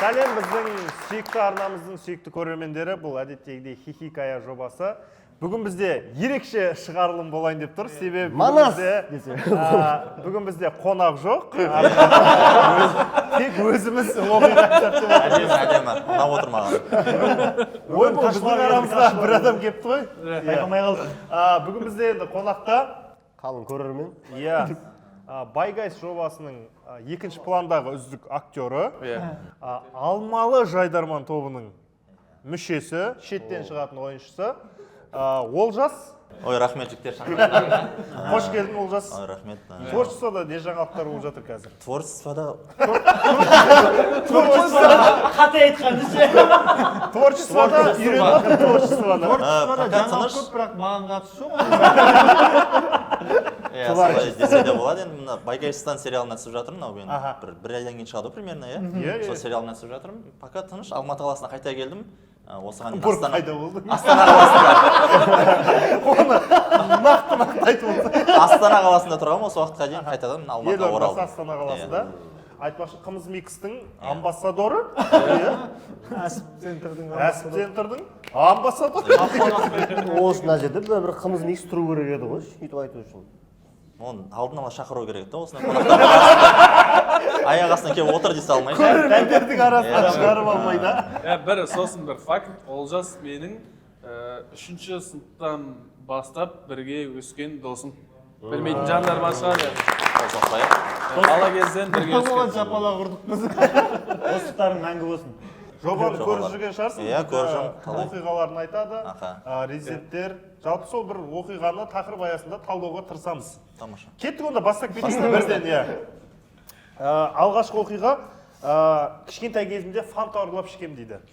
Сәлем, біздің сүйікті арнамыздың сүйікті көрермендері! Бұл әдеттегідей «Хихикая» жобасы. Бүгін бізде ерекше шығарылым болайын деп тұр, себебі бүгін Манас бізде, десе. Бүгін бізде қонақ жоқ. Тек өзіміз оқиға айтады деп отырмыз. Әдемі, әдемі, ұнап отыр маған. Ой, бұл біздің арамызға бір адам келіпті ғой. Байқамай қалдық. Бүгін бізде енді қонақта Қалың көрермен. Иә, Бай Гайс жобасының екінші пландағы үздік актері, Алмалы жайдарман тобының мүшесі, шеттен шығатын ойыншысы, Олжас. Ой, рахмет, жігіттер, шақырғандарыңа. Қош келдің, Олжас! Ой, рахмет. Творчествода не жаңалықтар болып жатыр қазір? Творчествода Қате айтқан ше. Творчествода үйреніп жатыр творчествоны. Пока жаңалық тыныш. көп, бірақ маған қатысы жоқ. Иә, солай десе де болады. Енді мына «Байгайстан» сериалына түсіп жатырмын мынау мен. Бір айдан кейін шығады ғой примерно, иә? Иә. Сол сериалына түсіп жатырмын. Пока тыныш. Алматы қаласына қайта келдім. Осыған дейін Бұрын Астана қайда болдың? Астана қаласында. Оны нақты нақты айтып отырсың. Астана қаласында тұрғанмын осы уақытқа дейін, қайтадан мына Алматыға Елордасы оралдым. Астана қаласында. Айтпақшы, «Қымыз микстің» амбассадоры, иә. Әсіп центрдің. Әсіп центрдің амбассадоры. Осы мына жерде бір «Қымыз микс» тұру керек еді ғой, өйтіп айту үшін. Оны алдын ала шақыру керек еді да, осындай қонақтардың арасында. Аяқ астынан келіп отыр дей салмай ше. Көрермендердің арасынан шығарып алмай да. Иә, бір сосын бір факт: Олжас менің үшінші сыныптан бастап бірге өскен досым. Білмейтін жандар бар шығар, иә. Қол соқпайық. Бала кезден бірге Оған өскен. жапалақ ұрдық біз. Достықтарың мәңгі болсын. Жобаны көріп Жобалар. жүрген шығарсың. Иә, көріп жүрмін. Талай. Оқиғаларын айтады. Резиденттер. Жалпы, сол бір оқиғаны тақырып аясында талдауға тырысамыз. Тамаша. Кеттік онда, бастап кетейік бірден, иә. Алғашқы оқиға: кішкентай кезімде фанта ұрлап ішкем дейді.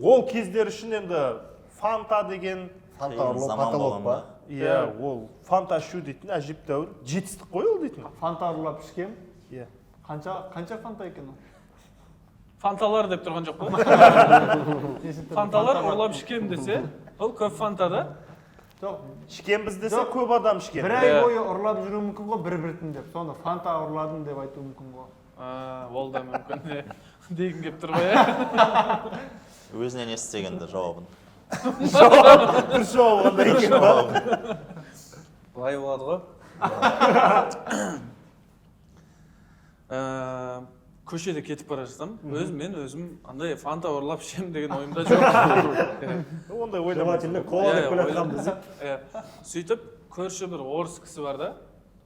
Ол кездер үшін енді фанта деген Фанта Қиын ұрлау заман потолок болған па? ба? Иә, ол фанта ішу дейтін әжептәуір жетістік қой ол дейтін. Фанта ұрлап ішкем. Иә. Қанша фанта екен ол? Фанталар деп тұрған жоқ қой. Фанталар ұрлап ішкем десе, ол көп фанта да. Жоқ. Ішкенбіз десе, Жоқ. көп адам ішкен. Бір ай Иә. бойы ұрлап жүруі мүмкін ғой бір біртіндеп. Соны фанта ұрладым деп айтуы мүмкін ғой. А, ол да мүмкін, иә. Дегім келіп тұр ғой, иә. Өзінен естігенді жауабын. Бір жауап ондай екен ба? Былай болады ғой. Көшеде кетіп бара жатсам, өзім, мен өзім андай фанта ұрлап ішемін деген ойымда жоқ. Ондай ойламаймын. Желательно кола деп Иә, келе жатқанбыз. Иә. Сөйтіп көрші бір орыс кісі бар да,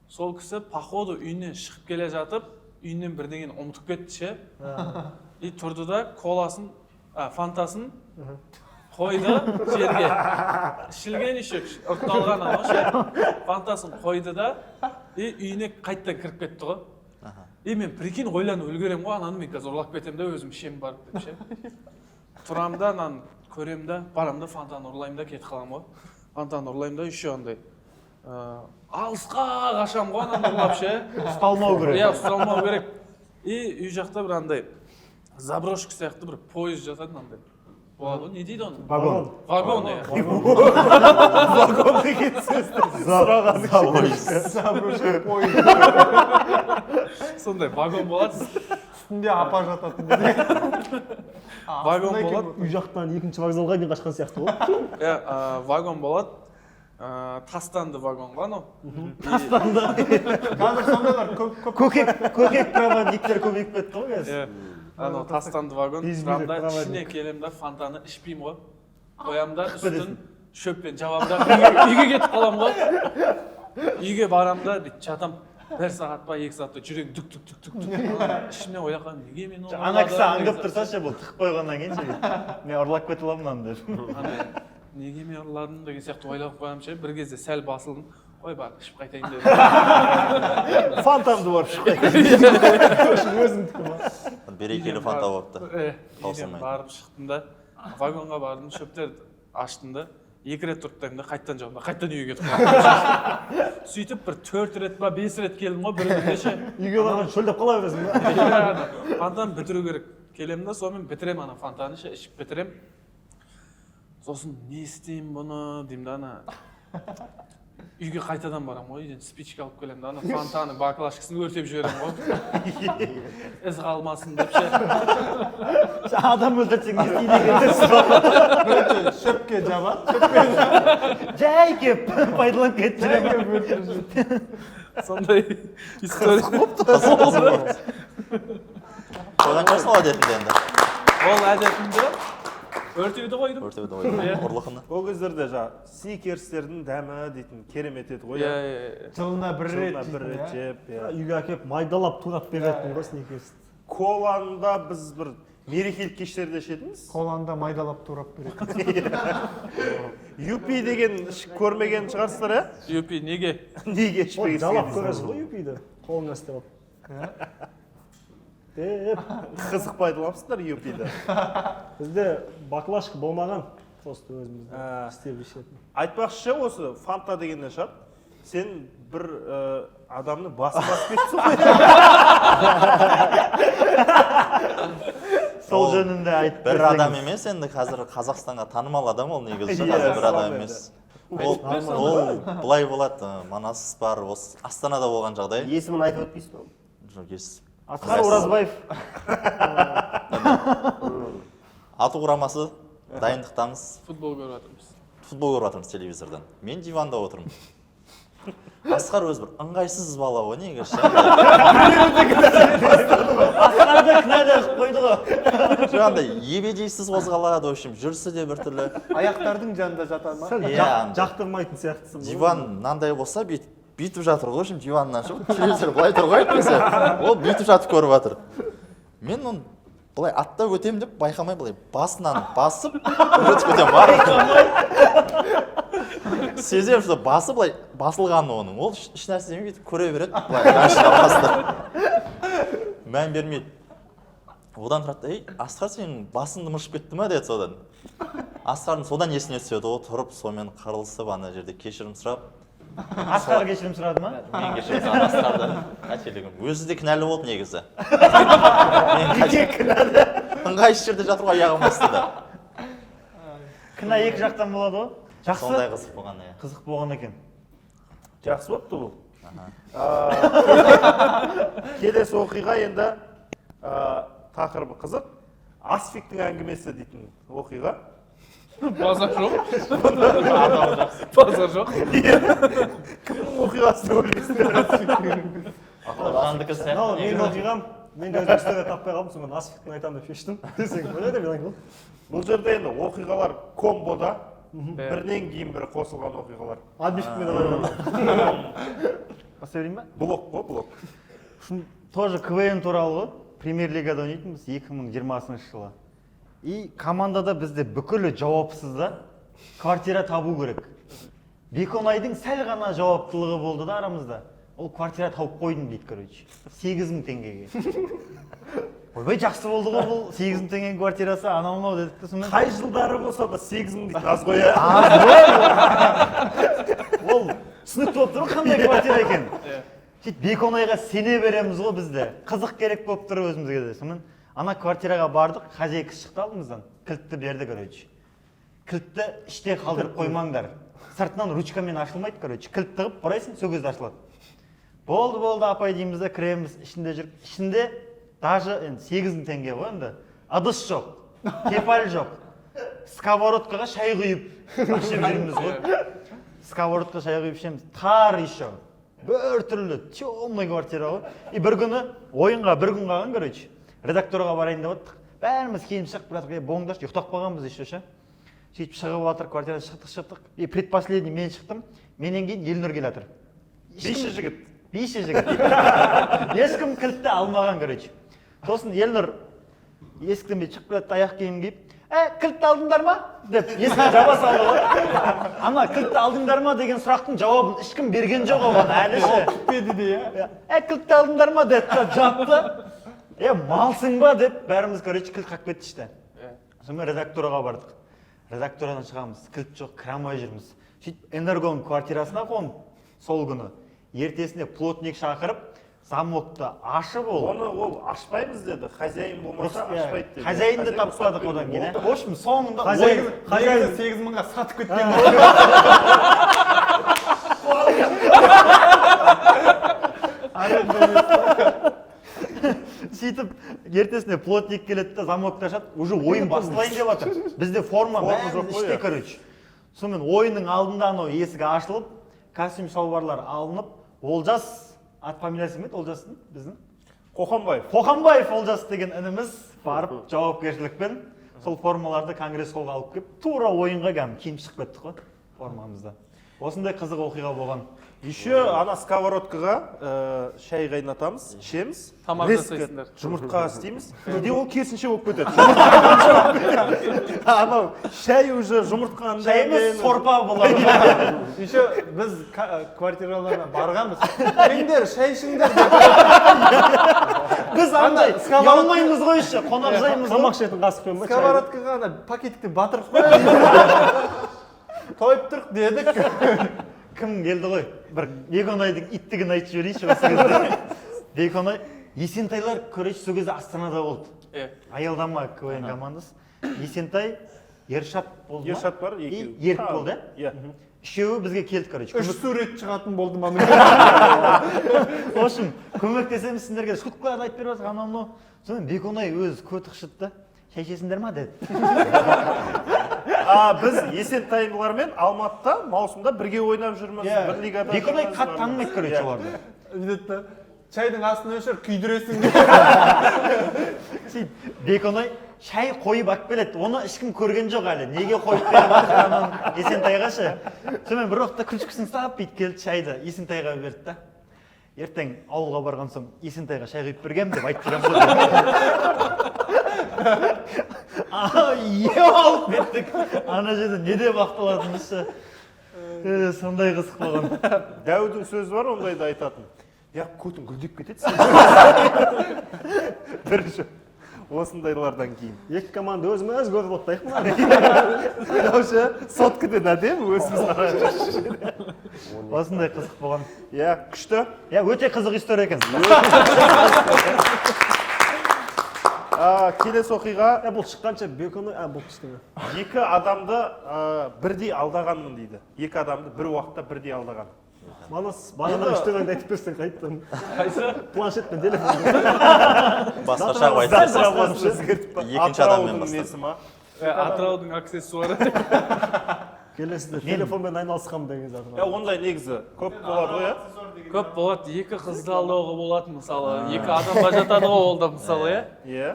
сол кісі походу үйінен шығып келе жатып, үйінен бірдеңені ұмытып кетті ше. И тұрды да коласын, а, фантасын қойды жерге. Ішілген еще, ұртталған анау ше. Фантасын қойды да и үйіне қайтадан кіріп кетті ғой. И мен, прикинь, ойланып үлгеремін ғой: ананы мен қазір ұрлап кетемін да, өзім ішемін барып деп ше. Тұрамын да, ананы көремін да, барамын да, фантаны ұрлаймын да, кетіп қаламын ғой. Фантаны ұрлаймын да, еще андай алысқа қашамын ғой ананы ұрлап ше. Ұсталмау керек. Иә, ұсталмау керек. И үй жақта бір андай заброшка сияқты бір пойыз жатады, андай болады ғой, не дейді оны? Вагон. Вагон, иә. Вагон деген сөзді сұрағаны. Заброшка пойыз. Сондай вагон болады. Үстінде апа жататын. Вагон болады. Үй жақтан екінші вокзалға дейін қашқан сияқты ғой. Иә, вагон болады, тастанды вагон ғой анау. Тастанды. Қазір сондайлар көп көп. Көкек проводниктер көбейіп кетті ғой қазір. Иә, анау тастанды вагон. Безбүйрек Тұрамын да, проводник. ішіне келемін да, фантаны ішпеймін ғой, қоямын да, үстін шөппен жабамын да, үйге кетіп қаламын ғой. Үйге барамын да, бүйтіп жатамын бір сағат па, 2 сағатта, жүрегім дүк дүк дүк дүк дүк. Ана ішімнен ойлап қаламын: неге мен оны Ана кісі ұрладым аңдып деген. тұрса ше, бұл тығып қойғаннан кейін ше, мен ұрлап кете аламын мынаны деп. Андай, неге мен ұрладым деген сияқты ойлап қоямын ше. Бір кезде сәл басылдым: қой, барып ішіп қайтайын дедім. Фантамды барып ішіп қайтайын. Өзіңдікі ма? Берекелі фанта болыпты. Үйден Таусылмайды. барып шықтым да, вагонға бардым, шөптерді аштым да, екі рет ұрттаймын да, қайтадан жабамын да, қайтадан үйге кетіп қалдым. Сөйтіп бір төрт рет па, бес рет келдім ғой бір күнде ше. Үйге барған шөлдеп қала бересің ба? Иә, ана фантаны бітіру керек. Келемін да, сонымен бітіремін ана фантаны ше, ішіп бітіремін. Сосын не істеймін бұны деймін да, ана Үйге қайтадан барамын ғой, үйден спичка алып келемін да, ана фантаның баклажкасын өртеп жіберемін ғой, із қалмасын деп ше. Сен адам өлтірсең не істейді екенсің? Бірінші шөпке жабады. Жай кеп пайдаланып кетіп жүремін. Сондай история. Қойған шығарсың ол әдетіңді енді. Ол әдетімді өртеуді қойдым. Өртеуді қойдым. Иә. Ұрлығını. Ол кездерде жаңағы сникерстердің дәмі дейтін керемет еді ғой, Иә. иә. Иә, иә. Жылына бір рет Жылына бір жейтін, рет иә. жеп, иә. Үйге әкеліп майдалап турап беретін ғой сникерсті. Коланы да біз бір мерекелік кештерде ішетінбіз. Коланы да майдалап турап береді. Юпи деген ішіп көрмеген шығарсыздар, иә? Юпи неге? Неге Ол ішпегенсіз? жалап көресің ғой юпиді, қолыңа істеп алып. Деп. Қызық пайдаланыпсыздар юпиді. Бізде баклажка болмаған, просто өзімізде А. істеп ішетін. Айтпақшы, осы фанта дегеннен шығады. Сен бір адамның басын басып кетіпсің ғой. Сол Ол жөнінде айтып бір берсеңіз. адам емес енді, қазір Қазақстанға танымал адам ол негізі. Иә, Қазір бір адам сол емес. Ол былай болады, Манас бар, осы Астанада болған жағдай. Есімін айтып өтпейсіз ба? Жоқ, ес. Асқар Оразбаев. Ату құрамасы дайындықтамыз. Футбол көріп жатырмыз. Футбол көріп жатырмыз телевизордан. Мен диванда отырмын. Асқар өзі бір ыңғайсыз бала ғой негізі. Асқарды кінәлі қылып қойды ғой. Жоқ, андай ебедейсіз қозғалады, в общем, жүрісі де біртүрлі. Аяқтардың жанында жата ма? Сәл Иә, андай. жақтырмайтын сияқтысың ғой. Диван мынандай болса, бүйтіп жатыр ғой, в общем, диваннан шығып, телевизор былай тұр ғой әйтпесе. Ол бүйтіп жатып көріп жатыр. Мен оны былай аттап өтемін деп байқамай былай басынан басып өтіп кетемін. Сеземін, что басы былай басылған оның. Ол еш нәрсе демей бүйтіп көре береді, былай ашына басты. Мән бермейді. Одан тұрады да, ей, Асқар, сенің басыңды мышып кетті ма деді содан. Асқардың содан есіне түседі ғой, тұрып сонымен қырылысып ана жерде кешірім сұрап. Асқар кешірім сұрады ма? Мен кешірім сұрадым Асқардан. Қателігім. Өзі де кінәлі болды негізі. Неге кінәлі? Ыңғайсыз жерде жатыр ғой аяғым астында. Кінә екі жақтан болады ғой. Жақсы. Сондай қызық болған, иә. Қызық болған екен. Жақсы болыпты бұл. Келесі оқиға енді, тақырыбы қызық. Асфиктің әңгімесі дейтін оқиға. Базар жоқ. Базар жоқ. Кімнің оқиғасы деп ойлайсыздар? Жандікі сияқты. Мынау менің оқиғам. Мен де өзім история таппай қалдым, сонымен Асфиктің айтамын деп шештім. Десең, болады мен айтамын. Бұл жерде енді оқиғалар комбода, бірінен кейін бірі қосылған оқиғалар. Отбивкамен алайын. Баса берейін ба? Блок қой, блок. Шын, тоже КВН туралы ғой. Премьер-лигада ойнайтынбыз 2020 жылы. И командада бізде бүкілі жауапсыз да, квартира табу керек. Беконайдың сәл ғана жауаптылығы болды да арамызда. Ол квартира тауып қойдым дейді, короче. 8 000 теңгеге. Ойбай, жақсы болды ғой бұл 8 000 теңгенің квартирасы, анау мынау дедік те сонымен. Қай жылдары болса да 8 000 дейтін аз ғой, иә. Аз ғой. Ол түсінікті болып тұр ғой қандай квартира екен. Сөйтіп Беконайға сене береміз ғой бізде. Қызық керек болып тұр өзімізге де. Сонымен ана квартираға бардық, хозяйка шықты алдымыздан. Кілтті берді, короче. Кілтті іште қалдырып қоймаңдар. Сыртынан ручкамен ашылмайды, короче. Кілт тығып бұрайсың, сол кезде ашылады. Болды, болды, апай дейміз де кіреміз, ішінде жүріп, ішінде даже енді 8 000 теңге ғой енді. Ыдыс жоқ, тефаль жоқ. Сковородкаға шай құйып ішіп жүрміз ғой. Сковородка шай құйып ішеміз. Тар еще. Бір түрлі темный квартира ғой. И бір күні ойынға бір күн қалған, короче. Редакторға барайын деп отырдық. Бәріміз киініп шығып келе жатырмық. Е, болыңдаршы, ұйықтап қалғанбыз еще ше. Сөйтіп шығып жатыр, квартирадан шықтық, шықтық. И предпоследний мен шықтым. Менен кейін Елнұр келе жатыр. Биші жігіт. Биші жігіт. Ешкім кілтті алмаған, короче. Сосын Елнұр есіктен бүйтіп шығып келеді, аяқ киім киіп, ә, кілтті алдыңдар ма? Деп есікті жаба салды ғой. Ана кілтті алдыңдар ма деген сұрақтың жауабын ешкім берген жоқ оған әлі ше. Күтпеді де, иә. Ә, кілтті алдыңдар ма деді да жапты. Е, малсың ба деп бәріміз, короче, кілт қалып кетті іште. Сонымен редактураға бардық. Редактурадан шығамыз, кілт жоқ, кіре алмай жүрміз. Сөйтіп Энергоның квартирасына қонып, сол күні ертесіне плотник шақырып, замокты ашып ол. Оны ол ашпаймыз деді, хозяин болмаса ашпайды деді. Хозяинды Хозяин таппадық рұқсат одан кейін. берді. Ә. В общем, соңында Хозяин- Хозяин 8 мыңға сатып кеткен. Сөйтіп ертесіне плотник келеді да, замокты ашады, уже ойын басталайын деп жатыр. Бізде форма Форма жоқ бәріміз қой, іште, иә. короче. Сонымен ойынның алдында анау есік ашылып, костюм шалбарлар алынып, Олжас, ат фамилиясы кім еді Олжастың біздің? Қоқанбаев. Қоқанбаев Олжас деген ініміз барып, жауапкершілікпен сол формаларды конгресс холлға алып келіп, тура ойынға кәдімгі киіп шығып кеттік қой формамызда. Осындай қызық оқиға болған. Еще ана сковородкаға шай қайнатамыз, ішеміз. Тамақ Резко жасайсыңдар. Жұмыртқа істейміз. Кейде ол керісінше болып кетеді. Жұмыртқа кетеді. Анау шай уже жұмыртқаның Шай емес, сорпа болады. Еще біз квартираларына барғанбыз, келіңдер, шай ішіңдер деп. Біз андай ұялмаймыз ғой, еще қонақ жаймыз ғой. Тамақ ішетін қасықпен ба? Сковородкаға ана пакетикті батырып қоямыз, тойып тұрық дедік. Кім келді ғой, бір Беконайдың иттігін айтып жіберейінші осы кезде. Беконай, Есентайлар, короче, сол кезде Астанада болды. Иә. Аялдама КВН командасы. Есентай, Ершат болды ма? Ершат бар, И екеуі. Ерік болды, иә? Иә. Үшеуі бізге келді, короче. Үш сурет шығатын болды ма? В общем, көмектесеміз сендерге, шуткаларды айтып беріп жатыр, анау мынау. Сонымен Беконай өзі көті қышыды да, шай ішесіңдер ма деді. А, біз Есентайлармен Алматыда маусымда бірге ойнап жүрміз, Иә. бір лигада. Беконай жүрміз. қатты танымайды, короче, Иә. оларды. Бүйтеді да, шайдың астын өшір, күйдіресің деп. Сөйтіп Беконай шай қойып алып келеді, оны ешкім көрген жоқ әлі, неге қойып беріп жатқанын Есентайға ше. Сонымен бір уақытта күлшікісін ұстап бүйтіп келді, шайды Есентайға берді да, ертең ауылға барған соң Есентайға шай құйып бергенмін деп айтып жүремін ғой деп. А, ем алып кеттік ана жерде, не деп ақталатынымыз ше. Сондай қызық болған. Дәудің сөзі бар ондайды айтатын. Я, көтің гүлдеп кетеді сен. Бірінші осындайлардан кейін. Екі команда өзіміз көріп отырайық мына. Мынау ше, соткіден әдемі өзіміз қарап. Осындай қызық болған. Иә, күшті. Иә, өте қызық история екен. А, келесі оқиға. Ә, бұл шыққанша Беконай, а, бұл кішкене. Екі адамды бірдей алдағанмын дейді. Екі адамды бір уақытта бірдей алдаған. Манас, бағана үштен айтып берсең қайттан. Қайсы? Планшет пен телефон. Басқаша қылып айтсам, Өзгертіп па? Екінші адаммен Атыраудың бастадым. несі ма? Атыраудың аксессуары. Келесіде телефонмен айналысқанмын деген зат. Иә, ондай негізі көп болады ғой, иә? Көп болады. Екі қызды алдауға болады, мысалы. Екі адамға жатады ғой ол да, мысалы, иә? Иә.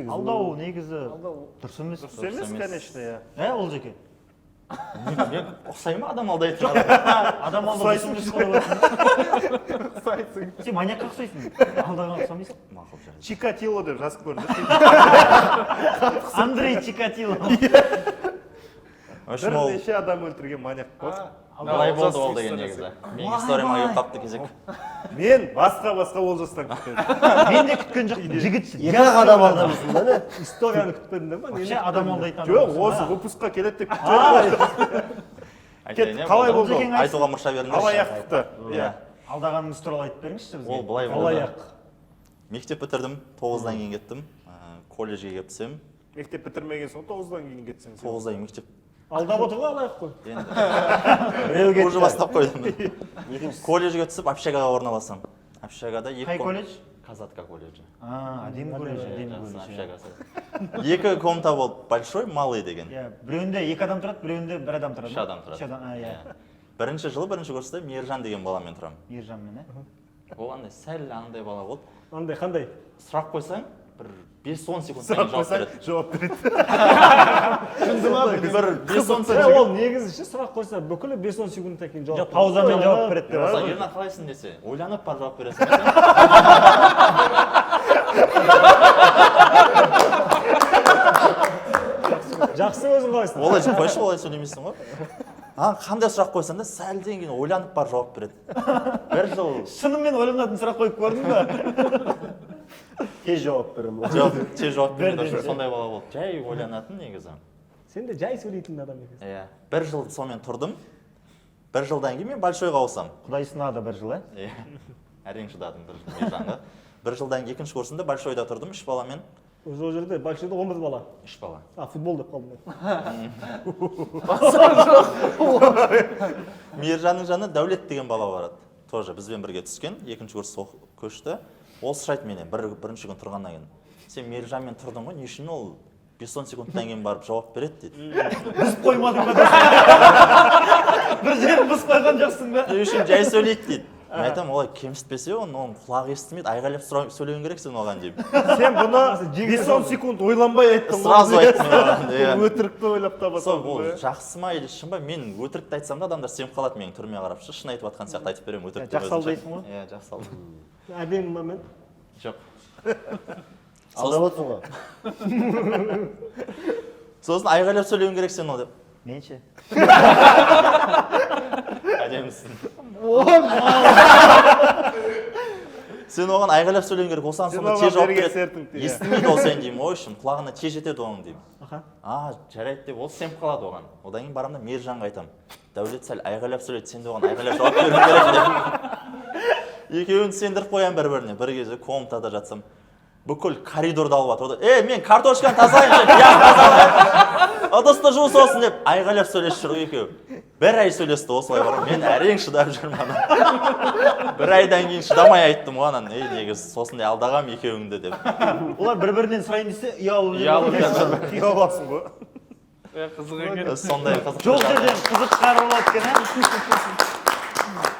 Алдау негізі дұрыс емес. Дұрыс емес, емес. конечно, иә. Ә, Олжеке? Мен ұқсай ма адам алдайтын адам? Адам алдау дұрыс емес қой. Ұқсайсың. Сен маньякқа ұқсайсың, алдаған ұқсамайсың. Мақұл, жарайды. Чикатило деп жазып көрдім. Андрей Чикатило. В общем, ол Бірнеше адам өлтірген маньяк қой. былай болды ол деген негізі. Менің историяма келіп қалыпты кезек. Мен басқа Олжастан күткен. Мен де күткен жоқпын, жігіт. Екі ақ адам алдамысың да, не? Историяны күтпедің ба? Вообще адам алдайтын адам Жоқ, жоқсың, осы а? выпускқа келеді деп күткен. Айтайын, иә, Қалай болды? болды ол? Айтуға мұрша беріңдерші. Алаяқтықты. Иә. Алдағаныңыз туралы айтып беріңізші бізге. Ол былай болды. Алаяқ. Мектеп бітірдім, 9-дан кейін кеттім. Колледжге келіп түсемін. Мектеп бітірмеген соң 9-дан кейін кетсең сен. 9-дан кейін мектеп Алдап отыр ғой, алаяқ қой. енді уже бастап қойдым. Колледжге түсіп, общагаға орналасам. Общагада екі Қай колледж? Казатка колледжі. А, әдемі колледж, әдемі Жақсы колледж. Иә. общагасы. Екі комната болды, большой, малый деген. Иә, біреуінде екі адам тұрады, біреуінде бір адам тұрады. Үш адам тұрады. Үш адам, а, иә. Иә. Бірінші жылы бірінші курста Мейіржан деген баламен тұрамын. Ержанмен, иә. Ол андай сәл андай бала болды. Андай қандай? Сұрақ қойсаң, бір 5-10 секундтан Сұрақ кейін жауап қойсаң береді. жауап береді. Бір 5-10 Е, секунд. ол негізі ше, сұрақ қойса бүкілі 5-10 секундтан кейін жауап Жоқ, паузамен жауап береді деп. Мысалы, Ернар, қалайсың десе, ойланып барып жауап бересің. Жақсы, өзің қалайсың? Олай қойшы, олай сөйлемейсің ғой. А, қандай сұрақ қойсаң да сәлден кейін ойланып барып жауап береді. Бір жыл Шынымен ойланатын сұрақ қойып көрдің ба? Тез жауап беремін. жауап, тез жауап береді. Бірден. Сондай бала болды. Жай ойланатын негізі. Сен де жай сөйлейтін адам екенсің. Иә. Бір жыл сонымен тұрдым. Бір жылдан кейін мен большойға ауысамын. Құдай сынады бір жыл, ә? Иә. Әрең шыдадым бір жыл Мейіржанға. Бір жылдан кейін екінші курсында большойда тұрдым, үш баламен. Уже ол жерде большойда 11 бала. Үш бала. А, футбол деп қалдым мен. Мейіржанның жанына Дәулет деген бала барады. Тоже бізбен бірге түскен, екінші курс көшті. Ол сұрайды менен бірінші күн тұрғаннан кейін: «Сен Мейіржанмен тұрдың ғой, не үшін ол 5-10 секундтан кейін барып жауап береді?» – дейді. Бұзып қоймадың ба? Бір жерін бұзып қойған жоқсың ба? «Не үшін жай сөйлейді?» – дейді. Мен айтамын: «Олай кемсітпесе, оның құлағы естімейді, айғайлап сөйлеуің керек сен оған», – деймін. Сен бұны 5-10 секунд ойланбай айттың ғой. Сразу айттым мен оған, иә. Өтірікті ойлап таба Сол салдың ол ғой. жақсы ма или шын ба? Мен өтірікті айтсам да, адамдар сеніп қалады менің түріме қарап ше, шын айтып жатқан сияқты айтып беремін өтірікті. Жақсы алдайсың ғой. Иә, жақсы алдым. Әдемі ма мен? Жоқ. Алдап отырсың ғой. Сосын «Айғайлап сөйлеуің керек сен ол» деп. Мен ше? Әдемісің сен, оған айғайлап сөйлеуің керек, ол саған Сен сонда оған тез жауап берген береді, сертіңді, иә. естімейді ол сені», – деймін. В общем, құлағына тез жетеді оның, деймін. «А, жарайды», – деп ол сеніп қалады оған. Одан кейін барамын да, Мейіржанға айтамын: «Дәулет сәл айғайлап сөйлейді, сен де оған айғайлап жауап беруің керек», – деп. Екеуін сендіріп қоямын бір біріне. Бір кезде комнатада жатсам, бүкіл коридорды алып жатыр. «Е, мен картошканы тазалайын, пияз тазалайын, ыдысты жу сосын», – деп айғайлап сөйлесіп жүр ғой екеуі. Бір ай сөйлесті осылай бар. Мен әрең шыдап жүрмін ана. Бір айдан кейін шыдамай айттым ғой ананы: «Ей, негізі сосындай алдағанмын екеуіңді», – деп. Олар бір бірінен сұрайын десе, ұялып. Ұялып жатыр. Ұяласың ғой. Е, қызық екен. Сондай қызық. Жоқ жерден қызық шығарып алады екен, ә?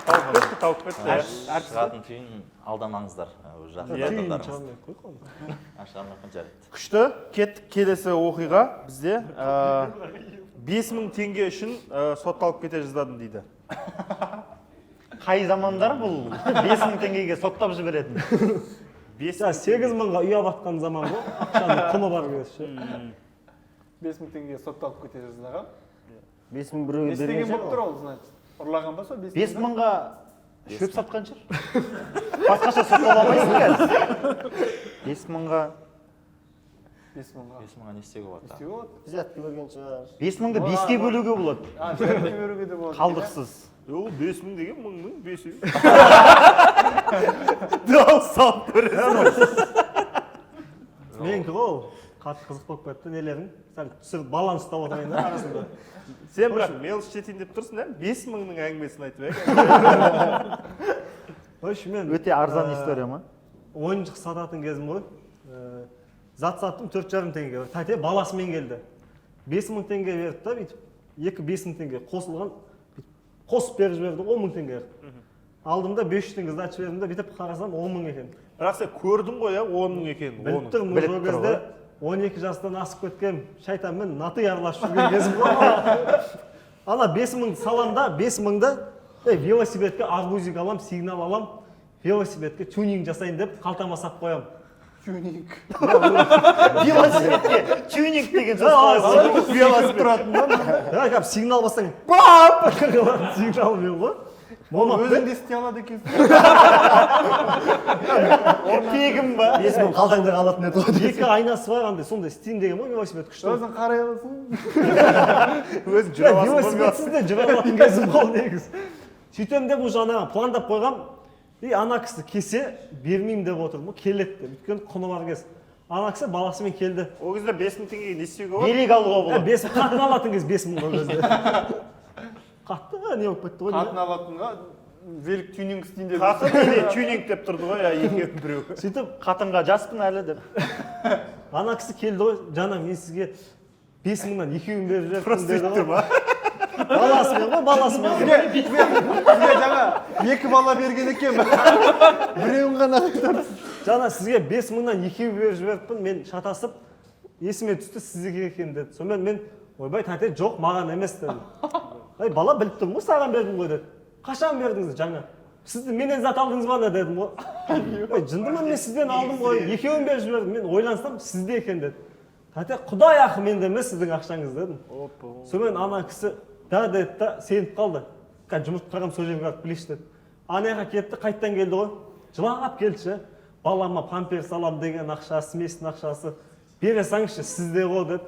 Тауып кетті, тауып кетті, иә. Шығатын түйін: алдамаңыздар жақын Иә. адамдарыңызды. Шығармай ақ қой оны. А, шығармай ақ қой, жарайды. Күшті, кеттік. Келесі оқиға бізде: 5000 теңге үшін сотталып кете жаздадым дейді. Қай замандар бұл, 5000 теңгеге соттап жіберетін? 5 Жаңа 8000-ға үй алып жатқан заман ғой, ақшаның құны бар кез ше. 5000 теңгеге сотталып кете жаздаған. 5000 біреуге Не істеген берген болып тұр шығар. ол, значит? Ұрлаған ба сол 5000? 5000-ға шөп сатқан шығар, басқаша соттала алмайсың қазір 5000-ға. 5000-ға. 5000-ға не істеуге Не болады? істеуге болады? Взятка берген шығар. 5000-ды беске бөлуге болады. А, взятка беруге де болады. Қалдықсыз. Ол 5000 деген мыңның бесеуі. Дауыс салып көресің. Менікі ғой ол. Қатты қызық болып кетті нелерің. Сәл түсіріп, баланс ұстап отырайын да арасында. Сен бірақ мелочь жетейін деп тұрсың, иә? 5000-ның әңгімесін айтып, иә? В общем, мен Өте арзан история ма? ойыншық сататын кезім ғой. Зат саттым 4,5 теңгеге. Тәте баласымен келді. 5000 теңге берді да, бүйтіп екі 5000 теңге қосылған, бүйтіп қосып беріп жіберді, 10 000 теңге. Алдым да, 500 теңге сдача бердім да, бүйтіп қарасам, 10 мың екен. Бірақ сен көрдің ғой, иә, 10 мың екенін Біліп оның. тұрмын, Біліп уже ол тұр кезде 12 жастан асып кеткен, шайтанмен на ты араласып жүрген кезім ғой. Ана 5000 салам да, 5000-ды ей, велосипедке арбузик алам, сигнал алам, велосипедке тюнинг жасайын деп қалтама сап қоямын. Тюнинг. Велосипедке тюнинг деген сөз қалай болады? Велосипед тұратын ба? Да, кәдімгі сигнал бассаң, пап сигналмен ғой. Болмапты. Өзің де істей алады екенсің. Тегін ба? 5000 қалтаңда қалатын еді ғой. Екі айнасы бар, андай сондай істеймін деген ғой, велосипед күшті. Өзің қарай аласың. Өзің жүре аласың ғой. Велосипедсіз де жүре алатын кезім ғой негізі. Сөйтемін деп уже ана пландап қойғам. И ана кісі келсе, бермеймін деп отырмын ғой, келеді деп. Өйткені құны бар кез. Ана кісі баласымен келді. Ол кезде 5000 теңгеге не істеуге болады? Велик алуға болады. 5000 қатын алатын кез, 5000 ол кезде. Қатты не болып кетті ғой. Қатын алатынға велик тюнинг істейін деп. Қатын или тюнинг деп тұрды ғой, иә, екеуінің біреуі. Сөйтіп Қатынға жаспын әлі деп. Ана кісі келді ғой: «Жаңа мен сізге 5000-нан екеуін беріп жібердім», – Просто деді сөйтіп тұр ғой. ма? Баласымен ғой, баласымен. Сізге жаңа екі бала берген екен, біреуін ғана. «Жаңа сізге 5000-нан екеу беріп жіберіппін, мен шатасып, есіме түсті, сіздікі екен», – деді. Сонымен мен: «Ойбай, тәте, жоқ, маған емес», – дедім. «Ей, бала, біліп тұрмын ғой, саған бердім ғой», – деді. «Қашан бердіңіз?» «Жаңа сізді менен зат алдыңыз ба ана?» – дедім ғой. «Ой, жынды ма, мен сізден алдым ғой, екеуін беріп жібердім, мен ойлансам, сізде екен», – деді. «Тәте, құдай ақы, менде емес сіздің ақшаңыз», – дедім. Сонымен ана кісі «да» деді да, сеніп қалды. «Қазір жұмыртқа қырғам, сол жерге барып білейінші», – деді. Ана жаққа кетті, қайтадан келді ғой, жылап келді ше. «Балама памперс алам деген ақша, сместің ақшасы, бере салыңызшы, сізде ғой», – деді.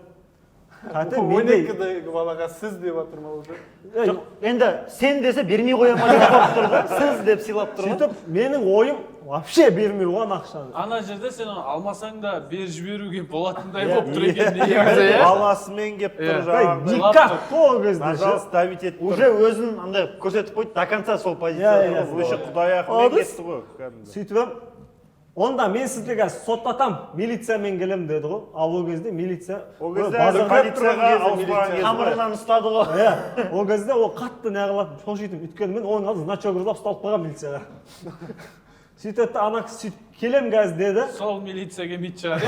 Тәте, Он менде екідегі балаға сіз деп жатыр ма уже? Жоқ, енді сен десе бермей қоя ма деп қорқып тұр да, сіз деп сыйлап тұр ғой. Сөйтіп менің ойым вообще бермеу ғой ана ақшаны. Ана жерде сен оны алмасаң да беріп жіберуге болатындай болып тұр екен негізі, иә. Баласымен келіп тұр Иә. жаңағыдай. Никак қой ол кезде ше. Пожалуйста, давить етіп тұр. Уже өзін андай көрсетіп қойды, до конца сол позицияда. Иә, иә. Ол еще құдай ақымен кетті ғой кәдімгі. Сөйтіп едім, онда мен сізді қазір соттатам, милициямен келемін деді ғой. Ал ол кезде милиция Ол кезде базарға әлі полицияға кезде ауыспаған милиция. кез ғой. Тамырынан ұстады ғой. Иә, ол кезде ол қатты не қылатын, шошитын. Өйткені мен оның алдында значок ұрлап ұсталып қалғанмын милицияға. Сөйтеді де ана кісі сөйтіп келем қазір деді. Сол милиция келмейтін шығар.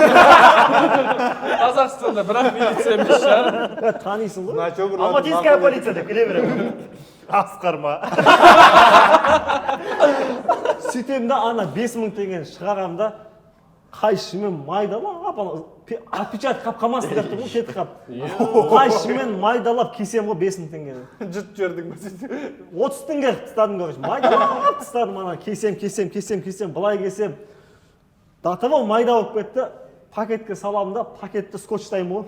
Қазақстанда бірақ милиция емес шығар. Е, танисың ғой. Значок ұрладым, Алматинская мақұл. полиция деп келе беремін. Асқар ма? Сөйтемін да ана 5000 теңгені шығарамын да қайшымен майдалап ана отпечаток қап қалмасын деп тұр ғой, кетіп қап. Қайшымен майдалап кесемін ғой 5000 теңгені. Жұтып жібердің ба сен? 30 теңге қылып тастадым, короче. Майдалап тастадым ана кесем, кесем, кесем, кесем, былай кесем. До того майда болып кетті. Пакетке саламын да, пакетті скотчтаймын ғой.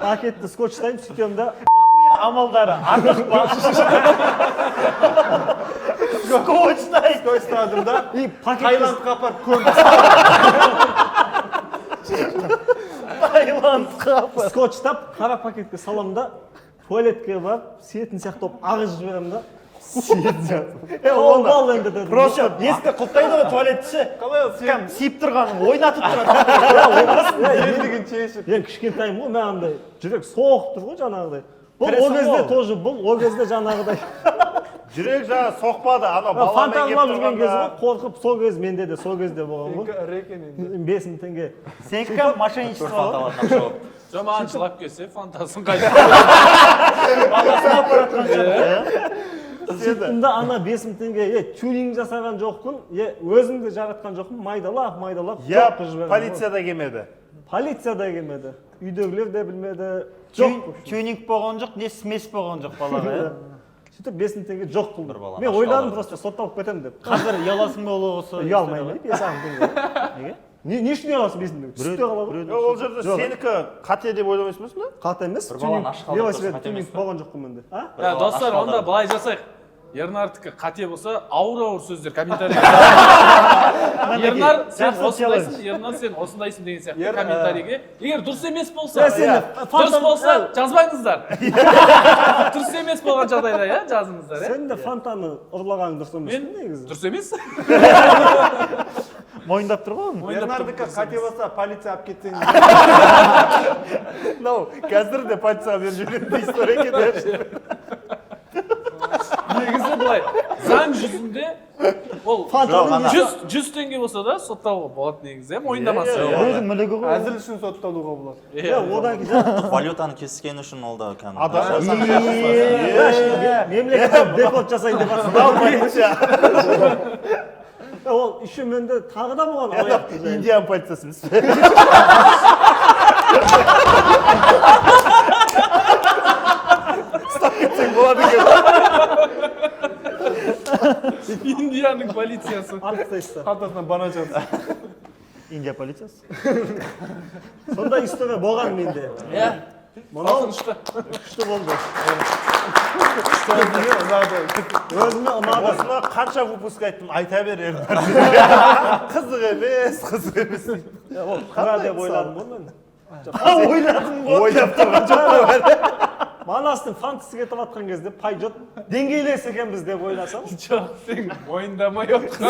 Пакетті скотчтаймын, сөйтемін да. Амалдары артық па? Скотчтай. Скотчтадым да. И пакетке Таиландқа апарып көміп. Таиландқа апарып. Скотчтап қара пакетке саламын да, туалетке барып, сиетін сияқты болып ағызып жіберемін да. Сиетін сияқты. Ол бал енді дедім. Просто есікті құлыптайды ғой туалетті ше. Қалай ол сен Кәдімгі сиіп тұрғанын ойнатып тұрады. елдігін шешіп. Енді кішкентайым ғой, мен андай жүрек соғып тұр ғой жаңағыдай. Бұл Тірісің ол кезде ғой. тоже, бұл ол кезде жаңағыдай. Жүрек жаңа соқпады, ана баламен Фонтан келіп ұрлап жүрген кез ғой, тұрғанда. қорқып сол кез менде де сол кезде болған ғой. Сенікі ірі екен енді. 5000 теңге. Сенікі кәдімгі мошенничество ғой. Фанталардың ақша болып. Жоқ, маған жылап келсе, фантасын қайта. Баласына апаратқан шығар. Сөйттім да ана 5000 теңге, е, тюнинг жасаған жоқпын, е, өзім де жаратқан жоқпын, майдалап, майдалап Я жоқ қылып жібердім ғой. полиция да келмеді. Полиция да келмеді. Үйдегілер де білмеді. Жоқ. Тюнинг болған жоқ, не смесь болған жоқ балаға, иә. Сөйтіп 5000 теңге жоқ қылдым. Бір баланы Мен ашып ойладым алдырды. просто сотталып кетемін деп. Қазір ұяласың ба ол осы? Ұялмаймын, 5000 теңге. Неге? Не үшін ұяласың 5000 теңге? Түсіп те қала ғой. Жоқ, ол жерде сенікі қате деп ойламайсың ба сонда? Қате емес. Бір баланы аш қалдырып Велосипед тұрсың, қате емес тюнинг болған жоқ қой менде. А? Ya, достар, онда былай жасайық. Ернардікі қате болса, ауыр-ауыр сөздер комментарийге. Ернар, сен Жақсы осындайсың, Ернар, сен осындайсың деген сияқты комментарийге. Егер дұрыс емес болса, Е, сен дұрыс фантом- болса жазбаңыздар. Дұрыс емес болған жағдайда, иә, жазыңыздар, иә. Сен де фонтаны ұрлағаның дұрыс емес Мен қой негізі. дұрыс емес. Мойындап тұр ғой оны. Мойындап тұрмын, Ернардікі дұрыс қате емес. болса, полиция алып кетсең. Мынау қазір де полицияға беріп жіберетін история екен. Негізі былай, заң жүзінде ол Жоқ, ана- 100 теңге болса да сотталуға болады негізі, иә, мойындамаса. Біреудің мүлігі ғой. Әзіл үшін сотталуға болады. Е, одан кейін жаңа- Валютаны кескені үшін ол да кәдімгі. Адам- мемлекет дефолт жасайын деп жатсың. Мынау полиция. Е, ол еще менде тағы да болған алаяқтық жайы. Индияның полициясы емес. Ұстап кетсең болады екен. Индияның полициясы. Атып тастайсыздар. Қалтасынан банан шығарсың. Индия полициясы. Сондай история болған менде. Иә. Мынау Қорқынышты. күшті болды. Өзіме ұнады. Өзіме ұнады. Осыны қанша выпуск айттым, айта бер Ернар. Қызық емес, қызық емес. Е, ол қара деп ойладым ғой мен. Ойладым ғой. Ойлап тұрған жоқ қой. Манастың фантасы кетіп жатқан кезде пойдет деңгейлес екенбіз деп ойласам. Жоқ, сен мойындамай отқан.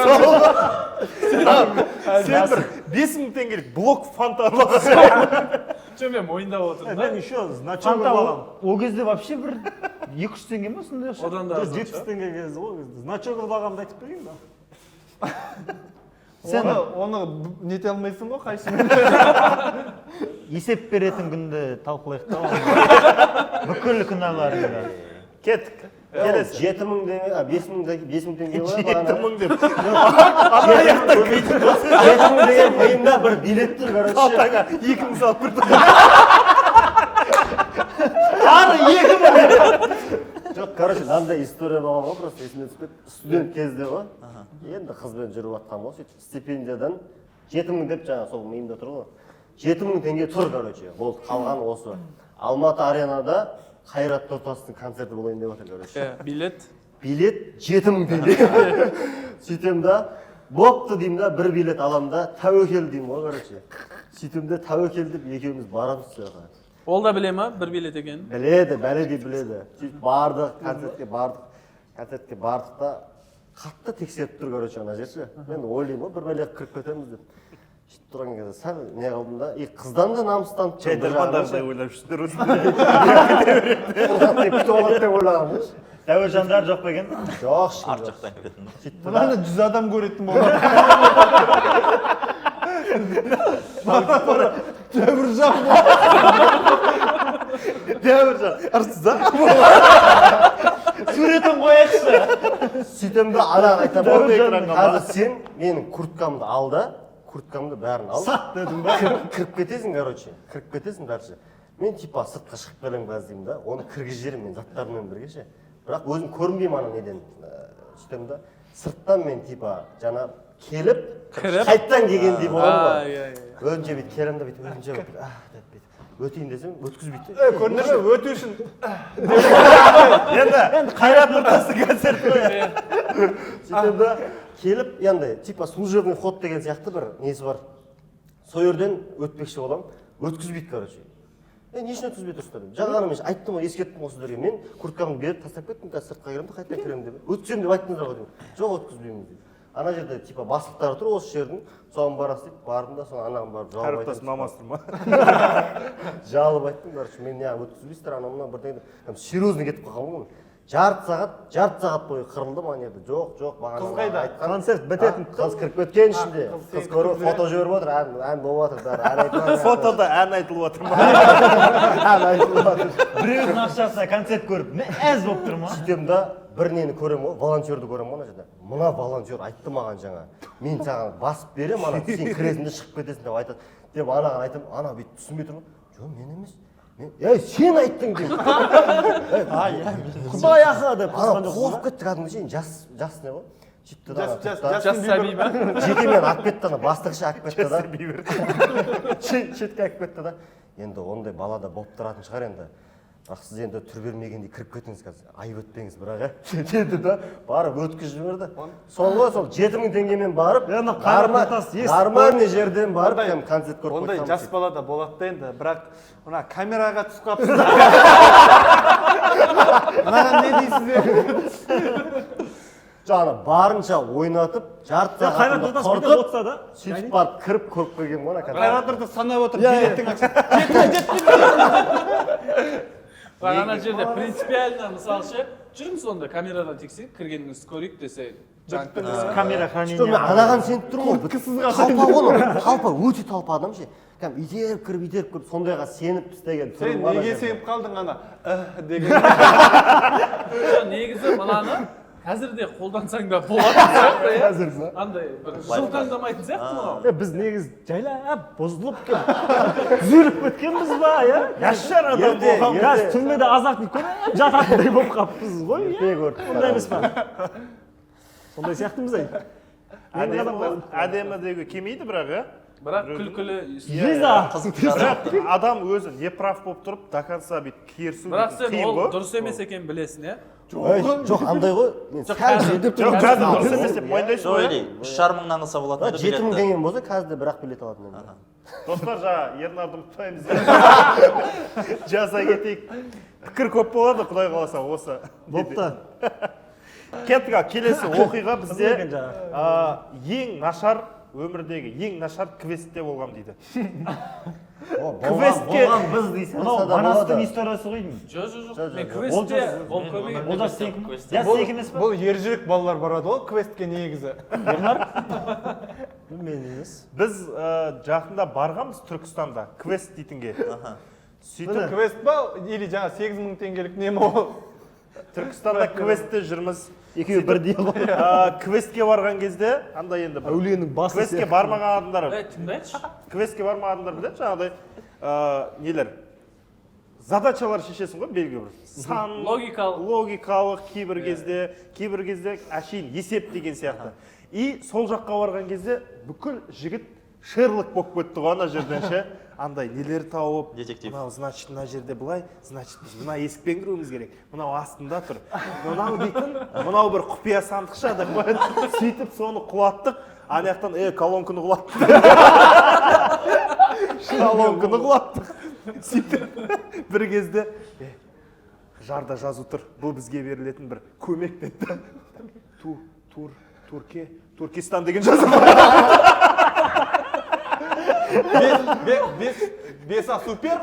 Сен бір 5000 теңгелік блок фанта ұрлаған. Жоқ, мен мойындап отырмын да. Мен еще значок Фанта ұрлағанмын. ол кезде вообще бір 200 теңге ма сондай ақша? Одан да Жоқ, арзан 70 шығар. теңге кезі ғой ол кезде. Значок ұрлағанымды айтып берейін ба? Сен Оны нете алмайсың ғой қайшымен. есеп беретін күнді талқылайық та оны. Бүкіл күнәларыңды. Кеттік. Келесі. 7000 теңге, а 5000 теңге, 5000 теңге ғой бағана. 7000 деп. 7000 деген миымда бір билет тұр, короче. Қалтаңа 2000 салып кірді. Ары 2000. Жоқ, короче, мынандай история болған ғой, просто есіме түсіп кетті. Студент кезде ғой. Енді қызбен жүріп жатқан ғой, сөйтіп стипендиядан 7000 деп жаңа сол миымда тұр ғой. 7000 теңге тұр, короче, болды, қалған осы. Алматы Аренада Қайрат Нұртастың концерті болайын деп жатыр, короче. Иә, билет? Билет 7000 теңге. Сөйтемін да, бопты деймін да, бір билет аламын да, тәуекел деймін ғой, короче. Сөйтемін де, тәуекел деп екеуміз барамыз сол жаққа. Ол да біле ма бір билет екенін? Біледі, бәледей біледі. Сөйтіп бардық, концертке бардық. Концертке бардық та, қатты тексеріп тұр, короче, ана жер ше. Мен ойлаймын ғой, бір бәле кіріп кетеміз деп. Сөйтіп тұрған кезде сәл не қылдым да, и қыздан да намыстанып тұрмын бір жағынан ше. Жайдармандағыдай ойлап жүрсіңдер. Тұрғат деп күтіп алады деп ойлағанмын ғой. Дәуіржандар жоқ па екен? Жоқ, ешкім Арт жоқ. жақтан кіретін. Сөйтті да, Мынаны 100 адам көретін болады. Дәуіржан. Дәуіржан ырсыз. Суретін қояйықшы. Сөйтемін да, анаған айтамын ғой, Дәуіржан. қазір сен менің курткамды ал да, курткамды бәрін ал. Сат дедім ба? Кіріп кетесің, короче, кіріп кетесің дальше. Мен типа сыртқа шығып келемін қазір деймін да, оны кіргізіп жіберемін мен заттарыммен бірге ше. Бірақ өзім көрінбеймін ана неден. Сөйтемін да, сырттан мен типа жаңа келіп, Кіріп? қайттан келгендей боламын А, ғой. иә, иә. Өзімше бүйтіп келемін да, бүйтіп өзімше бүйтіп, а деп бүйтіп өтейін десем, өткізбейді. Е, көрдіңдер ме, өту үшін. Енді Қайрат Нұртастың концерті ғой. Сөйтемін да, келіп, андай типа служебный вход деген сияқты бір несі бар, сол жерден өтпекші боламын, өткізбейді, короче. Е, не үшін өткізбей тұрсыздар деп. Жаңа ғана мен айттым ғой, ескерттім ғой сіздерге, мен курткамды беріп тастап кеттім, қазір сыртқа кіремін да, қайтадан кіремін деп, өткіземін деп айттыңыздар ғой деймін. Жоқ, өткізбейміз дейді. Ана жерде типа бастықтары тұр осы жердің, соған барасыз дейді. Бардым да, соны анаған барып жауап Қайрат айтамын. Мамасы тұр ма? Жалып айттым, короче, мен неғып өткізбейсіздер, анау мынау бірдеңе деп. Кәдімгі серьезно кетіп қалғанмын ғой. Жарты сағат бойы қырылдым ана жерде. Жоқ, жоқ, маған Қыз қайда? айтқан. Концерт бітетін. А, қыз кіріп кеткен ішінде. Қыз қыз сені көріп күтіп фото жіберіп отыр, ән, ән болып жатыр бәрі, ән айтылып жатыр. Фотода ән айтылып жатыр ма? Ән айтылып жатыр. Біреудің ақшасына концерт көріп, мәз болып тұр ма? Сөйтемін да, бір нені көремін ғой, волонтерді көремін ғой ана жерде. Мына волонтер айтты маған жаңа, мен саған басып беремін, ана сен кіресің де шығып кетесің деп айтады деп, анаған айтамын. Ана бүйтіп түсінбей тұр ғой. Жоқ, мен емес, мен. Ей, сен айттың деймін. Құдай ақы деп Ана қысқан жоқсың қорқып ба? кетті кәдімгі ше, жас жас не ғой. Сөйтті да, Жас, ана жас, тұрды да, Жас сәби ма? жеке мені алып кетті, ана бастық ше, алып кетті да, шетке алып кетті да. Енді ондай бала да болып тұратын шығар енді, бірақ сіз енді түр бермегендей кіріп кетіңіз қазір, айып өтпеңіз бірақ, иә, деді да, барып өткізіп жіберді. Сол ғой, сол 7000 теңгемен барып, Е, ана Қайрат Нұртас естіп нормальный жерден барып, Ондай- кәдімгі концерт көріп Ондай қайтқанбыз. жас бала да болады да енді, бірақ мына камераға түсіп қалыпсыз. Мынаған не дейсіз енді? Жаңағы барынша ойнатып, жарты Қайрат сағатымды Нұртас бүйтіп құртып, отырса да, сөйтіп барып кіріп көріп келгенмін ғой ана концерт. Қайрат Нұртас санап отыр билеттің ақшасын. Бірақ ана жерде принципиально, мысалы ше, жүрміз, онда камерадан тексеріп кіргеніңізді көрейік десе, жанып кетесің. Камера Жоқ, мен хранения. анаған сеніп тұрмын ғой. Толпа ғой анау, толпа, өте толпа адам ше, кәдімгі итеріп кіріп, итеріп кіріп, сондайға сеніп істеген Сен түрім бар ана неге жерде. сеніп қалдың ана «іх» деген? Жоқ, негізі мынаны қазір де қолдансаң да болатын сияқты, иә. Қазір ма? Андай бір жылтаңдамайтын сияқты мынау. Е, біз негізі жайлап бұзылып келіп түзеліп кеткенбіз ба, иә? Нашар адам Ерте, болған. ерте. Қазір түрмеде азақ көріп жататындай болып қалыппыз ғой, Ерте иә? көрдік. Ондай емес па? Сондай сияқтымыз ай. Әдемі, әдемі деуге келмейді бірақ, иә. Бірақ күлкілі. Виза. Бірақ адам өзі неправ болып тұрып, до конца бүйтіп керісу Бірақ дейтін сен қиын ол ғой. дұрыс емес екенін білесің, иә? Ей, жоқ, андай ғой, мен Жоқ, сәл қазір- жеңдеп Жоқ, тұрмын. қазір дұрыс емес деп мойындайсың Жоқ, ғой, или иә? 3,5 мыңнан алса болатын еді 7000 билетті. теңгем болса, қазір де бір ақ билет алатын едім. Достар, жаңа Ернарды ұмытпаймыз, жаза кетейік. Пікір көп болады, құдай қаласа, осы. Бопты. Кеттік, ал келесі оқиға бізде Қызық екен жаңа. Ең нашар, өмірдегі ең нашар квестте болғам дейді. О, Квестке- болған біз дейсің. Мынау Манастың историясы ғой деймін. Жоқ, жоқ, жоқ, Жоқ, мен жоқ. квестте болып көрмеген. Олжас сенікі ма? Я сенікі емес па? Бұл ержүрек балалар барады ғой квестке негізі. Мен емес. Біз жақында барғанбыз Түркістанда квест дейтінге. Сөйтіп Квест па или жаңа 8000 теңгелік не ме ол? Түркістанда квестте жүрміз. Екеуі бірдей ғой. Квестке барған кезде андай енді бір Әулиенің басы. Квестке бармаған адамдар, Ей, тыңдайыншы. Квестке бармаған адамдар біледі, жаңағыдай нелер, задачалар шешесің ғой, белгілі бір сан Логикалық. Логикалық, кейбір кезде әшейін есеп деген сияқты. И сол жаққа барған кезде бүкіл жігіт Шерлок болып кетті ғой ана жерден ше. Андай нелер тауып, Детектив. Мынау, значит, мына жерде былай, значит, біз мына есікпен кіруіміз керек. Мынау астында тұр. Мынау дейтін, мынау бір құпия сандықша деп қояды. Сөйтіп соны құлаттық. Ана жақтан, колонканы құлаттық. Колонканы құлаттық. Сөйтіп бір кезде жарда жазу тұр. Бұл бізге берілетін бір көмек деді. Ту, тур, турке, Туркестан деген жазу бар. Бес а супер.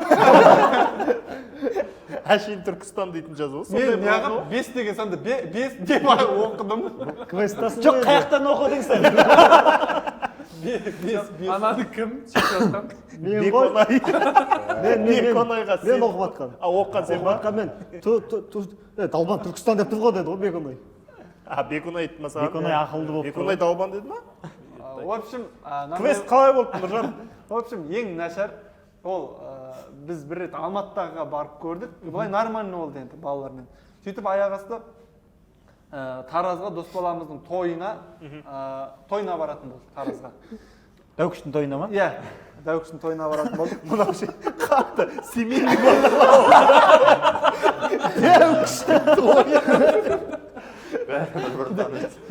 Әшейін Түркістан дейтін жазу. Сондай Мен болатын ғой. неғып 5 деген санды 5 деп оқыдым. Квесттасың. Жоқ, қаяқтан оқыдың сен? 5 Ананы кім сөйтіп жатқан? Мен ғой. Беконай. Мен мен Беконайға мен сен. оқып жатқан. А, оқыған сен Оқып ба? жатқан мен. Ту ту ту Далбан Түркістан деп тұр ғой деді ғой Беконай. А, Беконай айтты ма саған? Беконай ақылды болып тұр. Беконай Далбан деді ма? В общем, Квест қалай болды, Нұржан? В общем, ең нашар ол біз бір рет Алматыға барып көрдік. Былай нормально болды енді балалармен. Сөйтіп аяқ асты Таразға дос баламыздың тойына баратын болдық Таразға. Дәукіштің тойына ма? Иә, Дәукіштің тойына баратын болдық. Мынау ше қатты семейный бағдарлама. Дәукіштің тойы.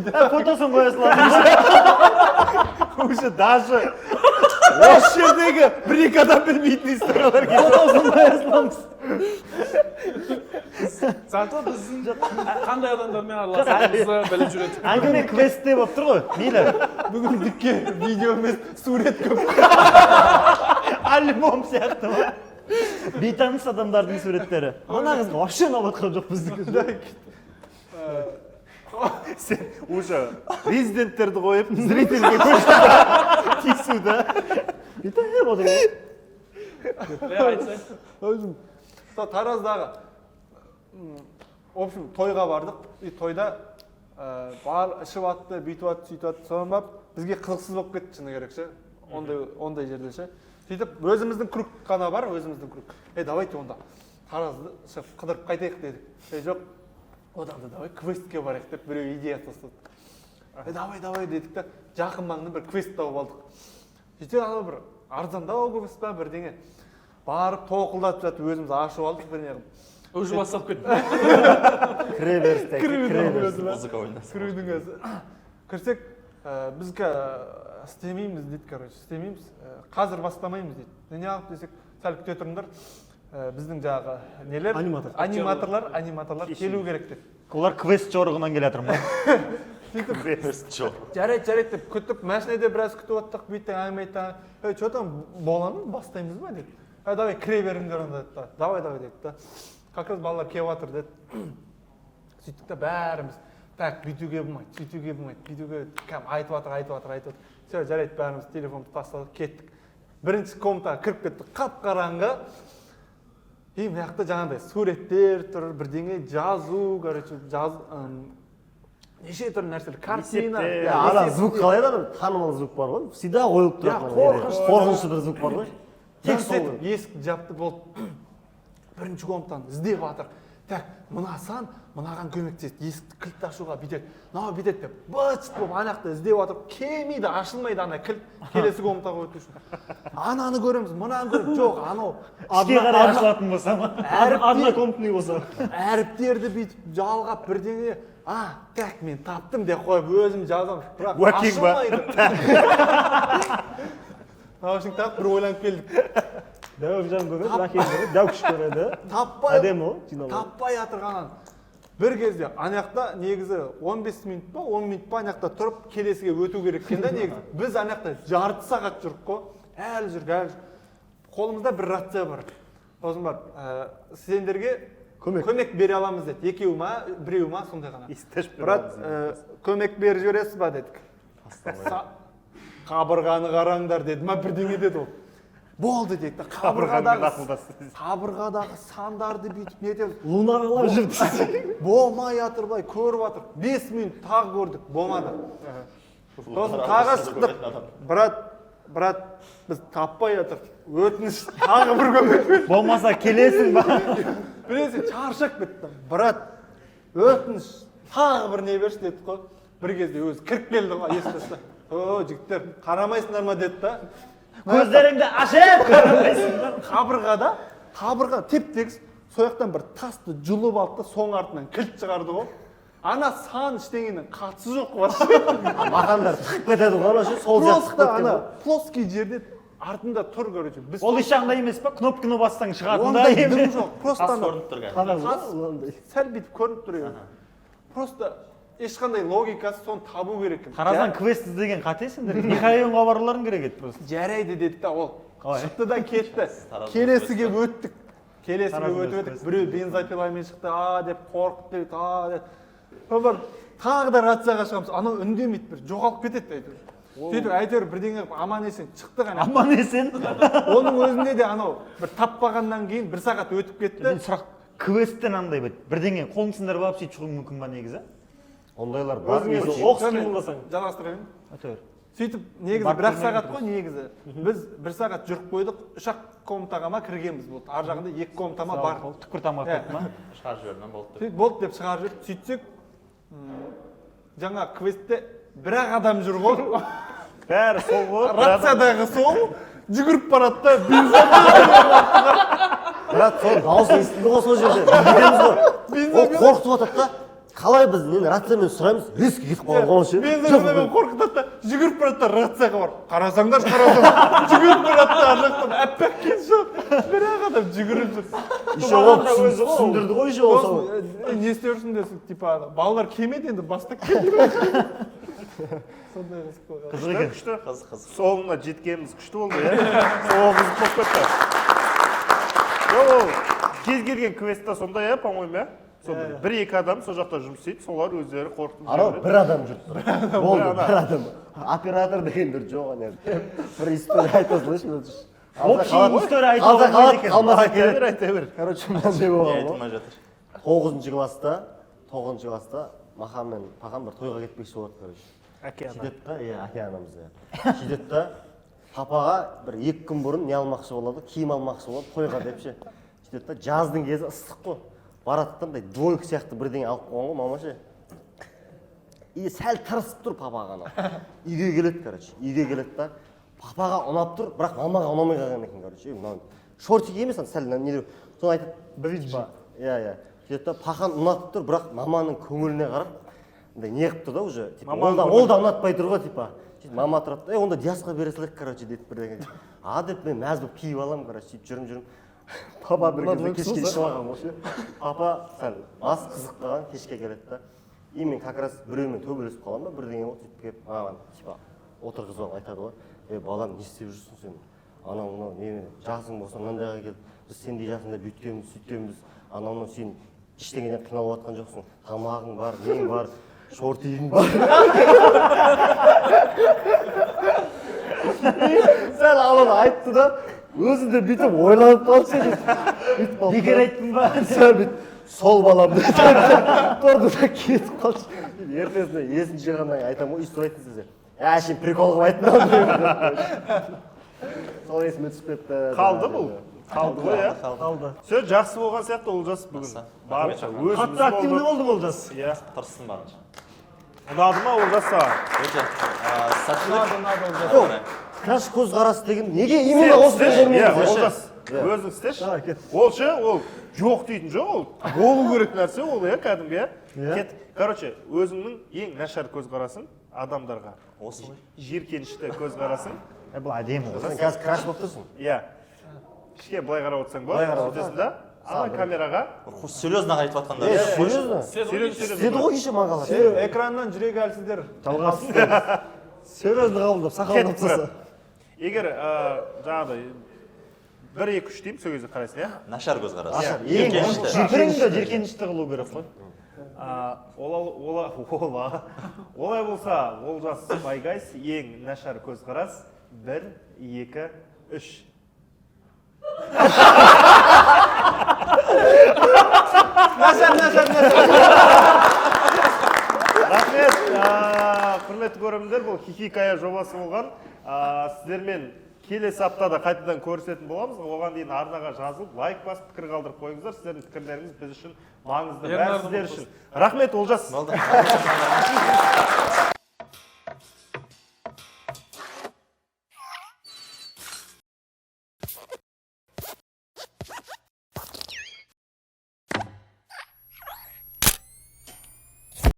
Фотосын қоя саламын. Уже даже осы жердегі бір екі адам білмейтін историялар келді. Фотосын қоя саламыз. Зато біздің қандай адамдармен араласатынымызды біліп жүреді. Әңгіме квестте болып тұр ғой. Мейлі. Бүгіндікке видео емес, сурет көп. Альбом сияқты ма? Бейтаныс адамдардың суреттері. Ана қызға вообще ұнап жатқан жоқ біздікі. Сен уже резиденттерді қойып, зрительге көшті. Тиісу да. Бүйтіп отыр ғой. Айтсай. Өзім сол Тараздағы в общем, тойға бардық. И тойда бар ішіп атты, бүйтіп атты, сөйтіп атты. Содан барып бізге қызықсыз болып кетті, шыны керек ше. Ондай жерде ше. Сөйтіп өзіміздің круг қана бар, өзіміздің круг. Давайте онда Таразды шығып қыдырып қайтайық дедік. Жоқ, одан да давай квестке барайық деп біреу идея тастады. Давай, давай дедік та жақын маңнан бір квест тауып алдық. Сөйтсе анау бір арзандау квест па бірдеңе. Барып тоқылдатып жатып өзіміз ашып алдық бірдеңе қылып. Уже басталып кетті. Кіре берісті. Кіре берісті. Музыка ойнаса. Кірудің өзі. Кірсек, біз істемейміз дейді, короче, істемейміз. Қазір бастамаймыз дейді. Не неғып десек, сәл күте тұрыңдар. Біздің жаңағы нелер? Аниматор. Аниматорлар келу керек деп. Олар квест жорығынан келе жатыр ма? Квест жорығы. Жарайды, жарайды деп күтіп, машинада біраз күтіп оттық, бүйттік, әңгіме айттық. Ей, чё там, бола ма, бастаймыз ба деді. Давай кіре беріңдер онда деді да. Давай, давай деді да. Как раз балалар келіп жатыр деді. Сөйттік та бәріміз, так, бүйтуге болмайды, сөйтуге болмайды, бүйтуге кәдімгі айтып жатыр, айтып жатыр, айтып жатыр. Всё, жарайды, бәріміз телефонды тастадық, кеттік. Бірінші комнатаға кіріп кеттік, қап-қараңғы. И мына жақта жаңағыдай суреттер тұр, бірдеңе жазу, короче, неше түрлі нәрселер, картина. Есептер. Иә, Ана есеп. звук қалай еді, ана танымал звук бар ғой, всегда қойылып тұрады. Иә, қорқынышты. Қорқынышты бір звук бар ғой. Тек сол. Тек есікті жапты, болды. Бірінші комнатаны іздеп жатыр. Так, мына сан мынаған көмектеседі, есікті кілт ашуға бүйтеді, мынау бүйтеді деп, быт-шыт болып ана жақта іздеп жатыр, келмейді, ашылмайды ана кілт, келесі комнатаға өту үшін. Ананы көреміз, мынаны көреміз, жоқ, анау Ішке қарай ашылатын болса ма? Однокомнатный болса. Әріптерді бүйтіп жалғап бірдеңе, так, мен таптым деп қойып өзім жазамын, бірақ Уәкең ба? ашылмайды. Наушник тағып бір ойланып келдік. Дәуікжан көреді, Уәкең көреді, Дәукіш көреді. Таппай Әдемі ғой, жиналып. Таппай жатырғаннан. Бір кезде ана жақта негізі 15 минут па, 10 минут па ана жақта тұрып келесіге өту керек екен да негізі. Біз ана жақта жарты сағат жүрік қой. Әлі жүрік, әлі жүрік. Қолымызда бір рация бар. Сосын барып, сендерге көмек бере аламыз деді. Екеу ма, біреу ма, сондай ғана. Естіп Брат, көмек беріп жібересіз ба дедік. Қабырғаны қараңдар деді ма, бірдеңе деді ол. Болды деді. Қабырғадағы сандарды бүйтіп не етеміз. Лунаралап жүрді. Болмай жатыр былай көріп жатыр. 5 минут тағы көрдік, болмады. Сосын тағы шықтық. Брат, біз таппай жатыр. Өтініш, тағы бір көмек бер. Болмаса келесің ба? Білесің, шаршап кеттім. Брат, өтініш, тағы бір не берші дедік қой. Бір кезде өзі кіріп келді ғой, есік ашты. О, жігіттер, қарамайсыңдар ма деді да. Көздеріңді ашып қарамайсың. Қабырғада, қабырға теп-тегіс, сол жақтан бір тасты жұлып алды да, соның артынан кілт шығарды ғой. Ана сан ештеңенің қатысы жоқ вообще. Мақандар тығып кетеді ғой ана ше, сол жақты Просто тығып ана кеткен ғой. плоский жерде артында тұр, короче. Біз Ол еш жағында емес па? Кнопканы бассаң шығатындай ондай дым емес. жоқ. Просто Тас ана көрініп тұр кәдімгі. Қараңыз тас ғой, ондай. сәл бүйтіп көрініп тұр екен. Просто ешқандай логикасы, соны табу керек екен. Тараздан квест іздеген қате сендер. Микрорайонға баруларың керек еді просто. Жарайды деді да ол. Қалай? Шықты да кетті. Тараздан Келесіге квест. өттік. Келесіге Тараздан өтіп едік. квест. Біреу бензопиламен шықты, а деп қорқып деді, а деп. Содан барып тағы да рацияға шығамыз. Анау үндемейді, бір жоғалып кетеді әйтеуір. Сөйтіп әйтеуір бірдеңе қылып аман есен шықтық ана. Аман есен. Оның өзінде де анау бір таппағаннан кейін бір сағат өтіп кетті. Мен сұрақ, квесттен андай бір бірдеңе қолың сындырып алып сөйтіп шығуың мүмкін ба негізі? Ондайлар бар. Өзіңе Негізі. оқыс қимылдасаң. Жалғастырайын. Әйтеуір. Сөйтіп негізі Барып бір ақ көрмеген сағат қой негізі. Біз бір сағат жүріп қойдық, үш ақ комнатаға ма кіргенбіз болды. Ар жағында екі комната ма бар. Түкпір тамақ кетті ма? Шығарып жібердім, болды деп. Сөйтіп болды деп шығарып жіберді. Сөйтсек, жаңа квестте бір ақ адам жүр ғой. Бәрі сол ғой. Рациядағы сол жүгіріп барады да бензопила. Брат, сол дауыс естілді ғой сол жерде. Бүйтеміз ғой. Ол қорқытып жатады да. Қалай біз нені рациямен сұраймыз, резко кетіп қалған ғой ше. Бензопиламен қорқытады да жүгіріп барады да рацияға барып қарасаңдаршы, қарасаң жүгіріп барады да ар жақтан аппақ киіп шығып бір ақ адам жүгіріп жүр. Еще ол түсіндірді ғой еще ол соны. Сосын, не істеп жүрсің десек, типа ана балалар келмеді енді бастап келді. Сондай қызық болған. Қызық екен. Күшті. Қызық, қызық. Соңына жеткеніміз күшті болды, иә. Сол қызық болып кетті. Жоқ, ол кез келген квестта сондай, иә, по-моему, иә. Сол бір екі адам сол жақта жұмыс істейді, солар өздері қорқытып Анау жібереді. бір адам жүріп тұр. Болды, ана. бір адам. Оператор дегендер жоқ ана жерде. Бір история айта салайыншы. Общий история айта Қалса алмайды қалады, екен. қалмаса Айта бер, келеді. айта бер. Короче, мынандай Не болған ғой. айтылмай жатыр. Тоғызыншы класста Махан мен Пахан бір тойға кетпекші болады, короче. Әке ана. Сөйтеді да, иә, әке анамыз, иә. Сөйтеді да, папаға бір екі күн бұрын не алмақшы болады, киім алмақшы болады тойға деп ше. Сөйтеді да, жаздың кезі ыстық қой. Барады да, мындай двойка сияқты бірдеңе алып қойған ғой мама ше. И сәл тырысып тұр папаға анау. Үйге келеді, короче, үйге келеді да, папаға ұнап тұр, бірақ мамаға ұнамай қалған екен, короче. Мынау шортик емес, ана сәл не, соны айтады. Бридж. Иә, иә. Сөйтеді да, Пахан ұнатып тұр, бірақ маманың көңіліне қарап, мындай не қылып тұр да уже, типа, ол да, ол да ұнатпай тұр ғой, типа. Сөйтіп мама тұрады да, онда Диасқа бере салайық, короче, деді бірдеңе. А деп мен мәз болып киіп аламын, короче, сөйтіп жүрмін, жүрмін. Папа бір кезде кешке ішіп алған ғой ше. Папа сәл бас қызық қалған, кешке келеді да. И мен как раз біреумен төбелесіп қаламын ба, бірдеңе болды, сөйтіп келіп маған типа отырғызып алып айтады ғой. Е, балам, не істеп жүрсің сен? Анау мынау не жасың болса мынандайға келіп, біз сендей жасыңда бүйткенбіз, сөйткенбіз, анау мынау сен ештеңеден қиналып жатқан жоқсың. Тамағың бар, нең бар, шортигің бар. Сәл ананы айтты да, өзі де бүйтіп ойланып қалды ше, бүйтіп қалды. Бекер айттым ба? Сәл бүйтіп, сол балам деді. Тұрды да кетіп қалды. Ертесіне есін жиғаннан кейін айтамын ғой, үй сұрайтын сізде. Әшейін прикол қылып айттым ау деймін. Сол есіме түсіп кетті. Қалды бұл. Қалды ғой, иә. Қалды. Все жақсы болған сияқты Олжас бүгін. Жақсы. Барынша өзіміз Қатты активный болдық. болдың, Олжас. Иә. Тырыстым барынша. Ұнады ма Олжас саған? Өте сәттілік. Жоқ, краш көзқарас деген неге именно Сен осы істеші, иә, жермен? Олжас. Өзің істеші. Давай, кет. Ол ше, ол жоқ дейтін жоқ, ол болу керек нәрсе ол, иә, кәдімгі, иә. Кет. Короче, өзіңнің ең нашар көзқарасың адамдарға. Осы ғой. Жиіркенішті көзқарасың. Бұл әдемі ғой. Сен қазір краш болып тұрсың. Иә. Кішкене былай қарап отырсаң Былай болады. қарап Сөйтесің да, ана камераға Серьезно айтып жатқандар. Е, серьезно? серьезно Істеді ғой кеше маған. Экраннан жүрегі әлсіздер. Жалғас. Серьезно қабылдап, сақалын Кеттік, тастаса. брат. Егер жаңағыдай 1 2 3 деймін, сол кезде қарайсың, иә? Нашар көзқарас. Нашар. Ең Жиіркенішті. Түріңді жиіркенішті қылу керек қой. Ола, ола, ола. Олай болса, Олжас Байгайс ең нашар көзқарас 1 2 3. Нашар, нашар, нашар. Рахмет, құрметті көрермендер, бұл Хихикая жобасы болған. Сіздермен келесі аптада қайтадан көрісетін боламыз. Оған дейін арнаға жазылып, лайк басып, пікір қалдырып қойыңыздар. Сіздердің пікірлеріңіз біз үшін маңызды. Бәрі Ернардың сіздер үшін. Рахмет, Олжас. Болды.